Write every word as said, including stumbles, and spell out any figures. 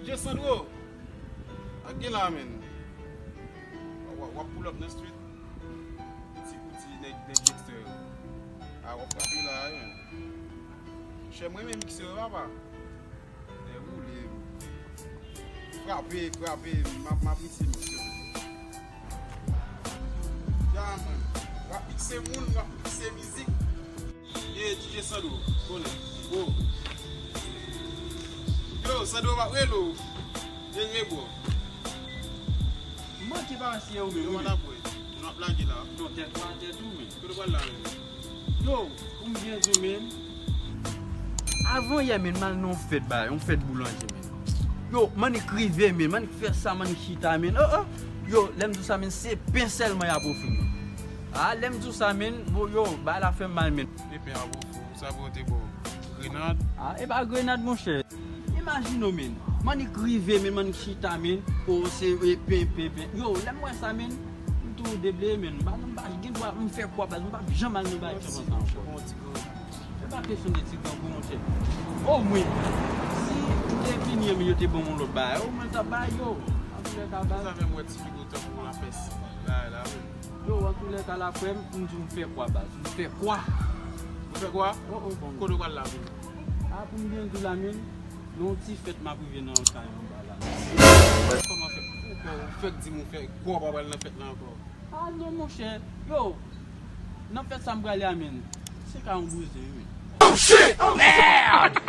Jesandro, ak gen la, men. W ap, w ap pull up nan street. Ti, ti nèg, nèg gangster yo. A, w ap frape la, men. Chè, mwen renmen mix yo, papa. Nèg woule. Frape, frape, m ap, m ap apresye mix yo. Ya, man. W ap mikse moun, w ap mikse mizik. Ye, D J Sandro, konnen. Wo. Yo, Sandro, m ap rele w. Ye, ye, bro. M manke pa wè si e ou menm. Yo, wi, man, men. Ap wè. Nou ap lage la. Non, tèt ou atè tou, men. Kote w pral la, men? Yo, pou m byen di w, men. Avan yè, men, m al nan yon fèt, bay, yon fèt boulanje, men. Yo, m annik rive, men, m annik fè sa, m annik chita, men. Oh, oh. Yo, lè m di w sa, men, se pen sèlman y ap ofri, men. A, lè m di w sa, men, bon, yo, bagay la fè m mal, men. E pen ap ofri w, sa pou yo te ba w grenad? A, e pa grenad, monchè. Imajine w, men. M annik rive, men, m annik chita, men. O, se, e, pen, pen, pen. Yo, lè m wè sa, men, m tou debleye, men. M pa, m pa gen dwa, m fè kwa, baz. M p ap janm al nan bagay tchanpan sa ankò. Se pa kesyon de ti grangou, monchè. Omwen, si m te vini, men yo te ban m yon lòt bagay, omwen l t ap bay yo. Antoulèka, baz. Sa fè m wè ti figo tankou lapès. La, la, men. Yo, antoulèka, la, frè m, m di w m fè kwa, baz. M fè kwa. Ou fè kwa? Oh, oh, bon. Kote w pral la, men? A, pou m byen di w la, men, nan yon ti fèt m ap rive nan yon kay anba la. Kòman fè? Ou fè, ou fèk di m ou fè kwa, w pa pral nan fèt la ankò? A non, monchè. Yo, nan fèt sa m prale a, men, se ka yon bouzen, wi, men. Oh, shit! Oh, merde!